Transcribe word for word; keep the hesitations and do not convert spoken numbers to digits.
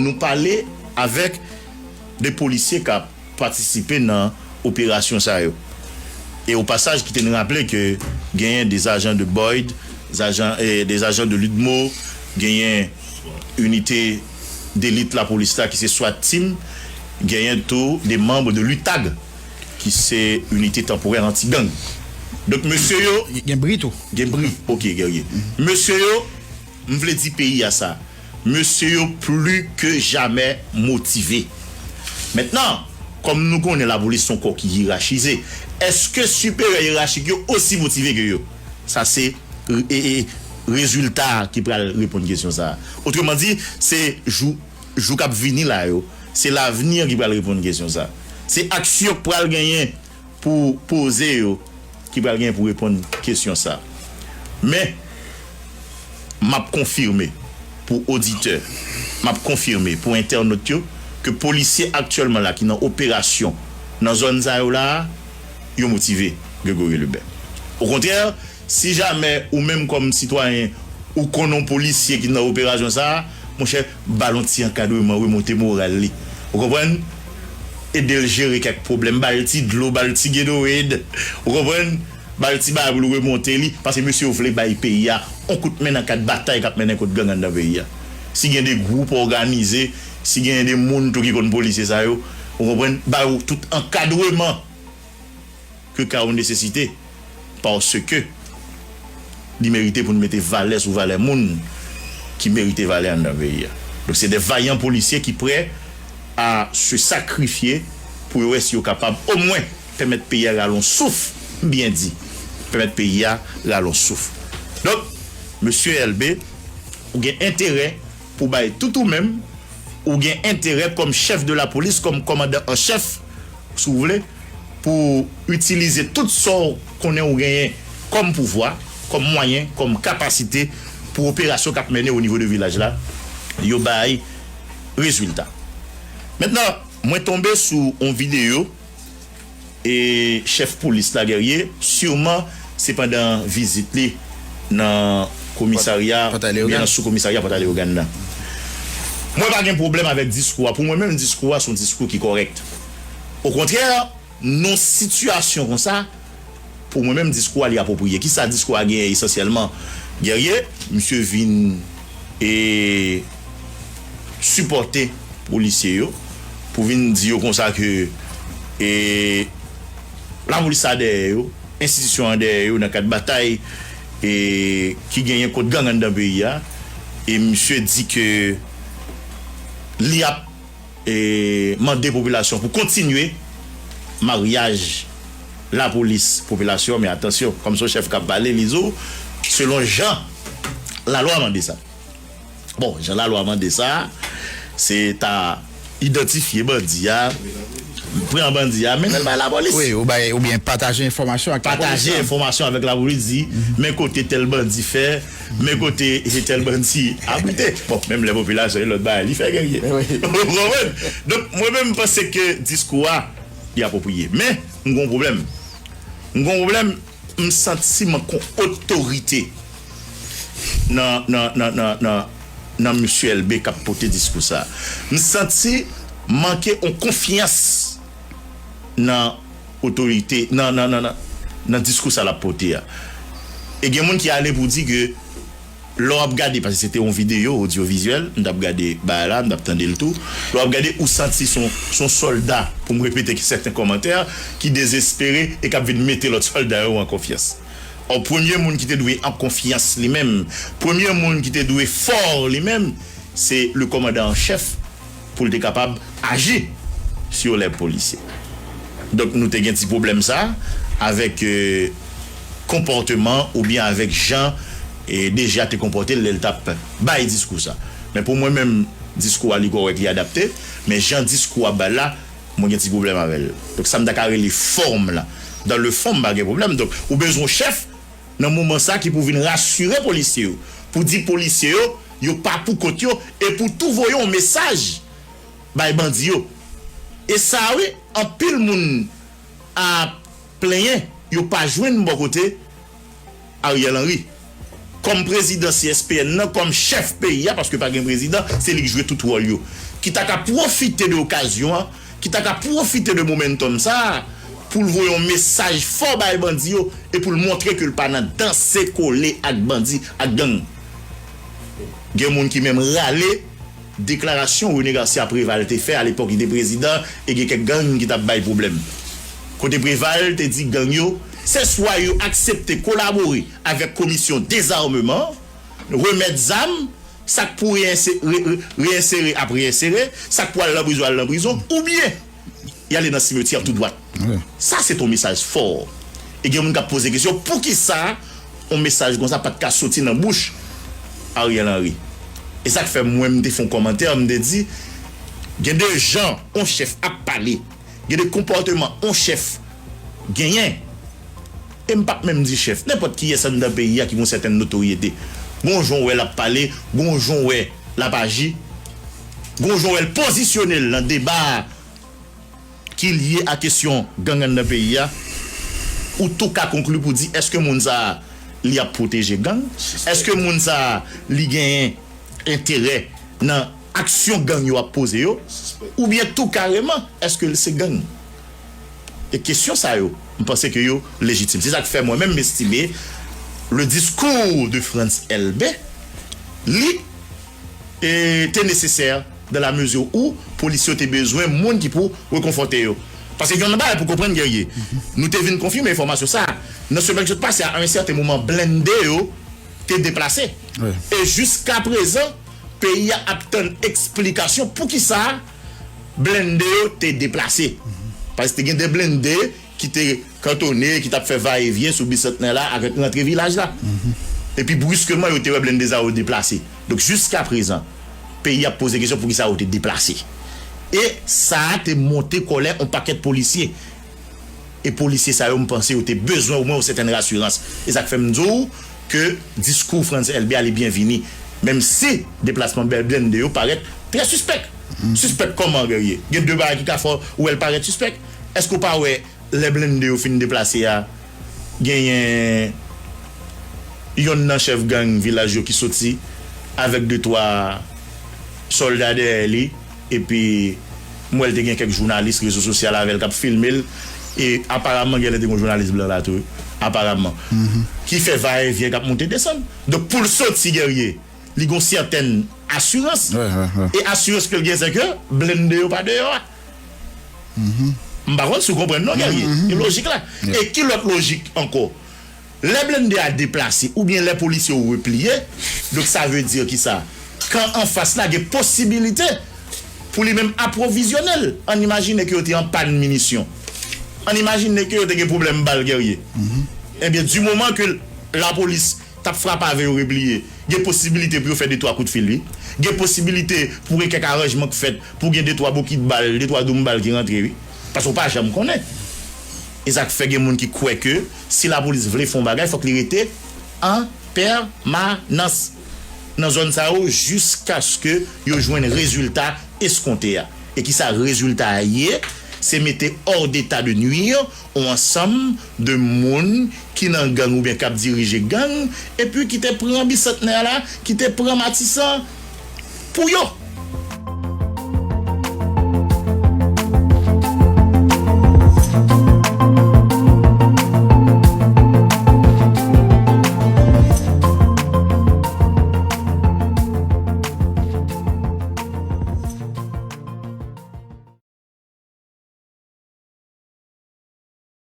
Nou pale avèk de polisye k ap patisipe nan operasyon sa yo. E o pasaj, kite n raple ke genyen de ajan de BOID, ajan, eh, de ajan de l'UDMO, genyen inite delit lapolis la ki se SWAT Team, genyen tou de manm de l'UTAG ki se inite tanporè anti-gang. Donk, mesye yo, gen bri tou. Gen bri, ok, Guerrier. Mesye yo, m vle di peyi a sa, mesye yo pli ke jamè motive. Mentnan, kòm nou konnen lapolis se yon kò ki yerachize, èske siperyè yerachik yo osi motive ke yo? Sa se e, e, rezilta ki pral reponn kesyon sa. Otreman di, se jou, jou k ap vini la yo, se lavni an ki pral reponn kesyon sa. Se aksyon k pral genyen pou poze yo ki pral gen pou reponn kesyon sa. Men, m ap konfime pou oditè, m ap konfime pou entènot yo ke polisye aktyèlman la ki nan operasyon nan zòn sa yo la, yo motive, Gregory Lebert. Okontrè, si jamè ou menm kòm sitwayen ou konn yon polisye ki nan operasyon sa a, monchè, ba l yon ti ankadreman, remonte moral li. Ou konprann? Ede l jere kèk pwoblèm, ba l ti dlo, ba l ti Gatorade. Ou konprann? Ba l ti bagay pou l remonte li, paske mesye yo vle bay peyi a yon kout men nan kad batay k ap mennen kont gang anndan peyi a. Si gen de gwoup òganize, si gen de moun tou ki konn polisye sa yo, ou konprann? Ba yo tout ankadreman ke ka yo nesesite, paske li merite pou n mete valè sou valè moun ki merite valè anndan peyi a. Donk, se de vayan polisye ki prè a se sakrifye pou yo wè si yo kapab omwen pèmèt peyi a rale yon souf, m byen di, pèmèt peyi a rale yon souf. Donk, mesye Elbe, ou gen enterè pou bay tout ou menm, ou gen enterè kòm chèf de lapolis, kòm kòmandan an chèf, si w vle, pou itilize tout sa w konnen ou genyen kòm pouvwa, kòm mwayen, kòm kapasite pou operasyon k ap mennen o nivo de vilaj la, yo bay rezilta. Mentnan, mwen tonbe sou yon videyo e chèf polis la, Guerrier, siman se pandan vizit li nan komisarya, Pòt Aleyogàn, oubyen nan sou komisarya Pòt Aleyogàn nan. Mwen pa gen pwoblèm avèk diskou a. Pou mwen menm, diskou a se yon diskou ki kòrèk. Okontrè, nan yon sitiyasyon konsa, pou mwen menm, diskou a li apwopriye. Kisa diskou a genyen esansyèlman? Guerrier, misye vin e sipòte polisye yo, pou vin di yo konsa ke e lapolis la dèyè yo, enstitisyon an dèyè yo nan kad batay e ki genyen kont gang anndan peyi a. E misye di ke li ap e mande popilasyon pou kontinye maryaj lapolis popilasyon, men atansyon, kòm se yon chèf k ap pale, li di w, selon jan lalwa mande sa. Bon, jan lalwa mande sa, se ta idantifye bandi a, pran bandi a, mennen l bay lapolis. Wi, ou bay, oubyen pataje enfòmasyon ak lapolis. Pataje enfòmasyon avèk lapolis, di, men kote tèl bandi fè, men kote tèl bandi abrite. Bon, menm lè popilasyon e lòt bagay, li fè Guerrier. Wi. Ou konprann? Donk, mwen menm, m panse ke diskou a, li apwopriye. Men, m gen yon pwoblèm. M gen yon pwoblèm, m santi manke yon otorite nan, nan, nan, nan, nan, nan mesye Elbe k ap pote diskou sa. M santi manke yon konfyans nan otorite, nan, nan, nan, nan, nan diskou sa l ap pote a. E gen moun ki ale pou di ke lè w ap gade, paske se te yon videyo odyovizyèl, m t ap gade bagay la, m t ap tande l tou. Lè w ap gade, ou santi se yon, se yon sòlda, pou m repete sèten kòmantè, ki dezespere e k ap vin mete lòt sòlda yo an konfyans. Ò, premye moun ki te dwe an konfyans li menm, premye moun ki te dwe fò li menm, se le kòmandan an chèf pou l te kapab aji si yo lè polisye. Donk, nou te gen ti pwoblèm sa avèk e, konpòteman oubyen avèk jan e, DG a te konpòte l lè l t ap bay diskou sa. Men pou mwen menm, diskou a li kòrèk, li adapte, men jan diskou a bay la, mwen gen ti pwoblèm avè l. Donk, sa m ta ka rele fòm la. Dan le fon, m pa gen pwoblèm. Donk, ou bezwen yon chèf nan moman sa ki pou vin rasire polisye yo, pou di polisye yo, yo pa pou kont yo, e pou tou voye yon mesaj bay bandi yo. E sa, wi, anpil moun ap plenyen yo pa jwenn bò kote Ariel Henry. kòm prezidan C S P N nan, kòm chèf peyi a, paske pa gen prezidan, se li k jwe tout wòl yo, ki ta ka pwofite de okazyon an, ki ta ka pwofite de momentum sa a pou l voye yon mesaj fò bay bandi yo e pou l montre ke l pa nan danse kole ak bandi, ak gang. Gen moun ki menm rale deklarasyon Rene Garcia Préval te fè alepòk li te prezidan e gen kèk gang ki t ap bay pwoblèm. Kote Préval te di gang yo, se swa yo aksepte kolabore avèk komisyon dezarmeman, remèt zam, sa k pou reyensere ap reyensere, sa k pou al nan prizon al nan prizon, oubyen y ale nan simetyè tou dwat. Sa se t on mesaj fò. E gen moun k ap poze kesyon, poukisa yon mesaj konsa pa t ka soti nan bouch Ariel Henry? E sa k fè mwen m te fè yon kòmantè, m te di, gen de jan yon chèf ap pale, gen de konpòteman yon chèf genyen. E m p ap menm di chèf, nenpòt kiyès anndan peyi a ki gen yon sètèn notoryete, gen yon jan w wè l ap pale, gen yon jan w wè l ap aji, gen yon jan w wè l pozisyone l nan deba a ki lye a kesyon gang anndan peyi a, ou tou ka konkli pou di èske moun sa a li ap pwoteje gang? Èske moun sa a li genyen enterè nan aksyon gang yo ap poze yo? Oubyen tou kareman, èske l se gang? E kesyon sa yo, m panse ke yo lejitim. Se sa k fè mwen menm m estime le discours de Frantz Elbé, li e, te nesesè dans la mesure où polisye yo te bezwen moun ki pou rekonfòte yo. Paske gen yon bagay pou konprann, Guerrier. Nou te vin konfime enfòmasyon sa a. Nan semèn ki sot pase a, a yon sèten moman, blende yo te deplase. E jiska prezan, peyi a ap tann eksplikasyon poukisa blende yo te deplase. Paske te gen de blende ki te kantone, ki t ap fè vayevyen sou Bisantnè la avèk rantre vilaj la. Epi briskeman, yo te wè blende sa yo deplase. Donk, jiska prezan, peyi ap poze kesyon poukisa yo te deplase. E sa a te monte kòlè yon pakèt polisye. E polisye sa yo, m panse yo te bezwen omwen yon sètèn rasirans. E sa k fè m di w ke diskou Frantz Elbé a li byenvini, menm si deplasman bèl blende yo parèt trè sispèk. Sispèk kòman, Guerrier? Gen de bagay ki ka fè w wè l parèt sispèk. Èske w pa wè lè blende yo fin deplase a, genyen yonn nan chèf gang vilaj yo ki soti avèk de twa sòlda dèyè li, epi m wè l te gen kèk jounalis rezo sosyal avè l k ap filme l, e aparaman genlè te gen yon jounalis blan la tou, wi, aparaman, ki fè vayevyen k ap monte desann. Donk, pou l soti, Guerrier, li gen yon sètèn asirans. E asirans ke l gen, se ke blende yo pa deyò a. M pa konn si w konprann non, Guerrier. E lojik la. E ki lòt lojik ankò? Lè blende a deplase oubyen lè polisye yo repliye, donk sa vle di ki sa? Kan anfas la gen posibilite pou li menm apwovizyone l. Ann imajine ke yo te an pàn minisyon. Ann imajine ke yo te gen pwoblèm bal, Guerrier. Ebyen, di moman ke lapolis t ap frape avè yo repliye, gen posibilite pou yo fè de twa kout fil, wi. Gen posibilite pou gen kèk aranjman k fèt, pou gen de twa bokit bal, de twa doum bal ki rantre, wi. Paske w pa janm konnen. E sa k fè gen moun ki kwè ke si lapolis vle fè yon bagay, fòk li rete an pèmanans nan zòn sa yo jiskaske yo jwenn rezilta eskonte a. E kisa rezilta a ye? Se mete hors d'état de nuire yon ansanm de moun ki nan gang oubyen k ap dirije gang, epi ki te pran Bisantnè la, ki te pran Matisan pou yo.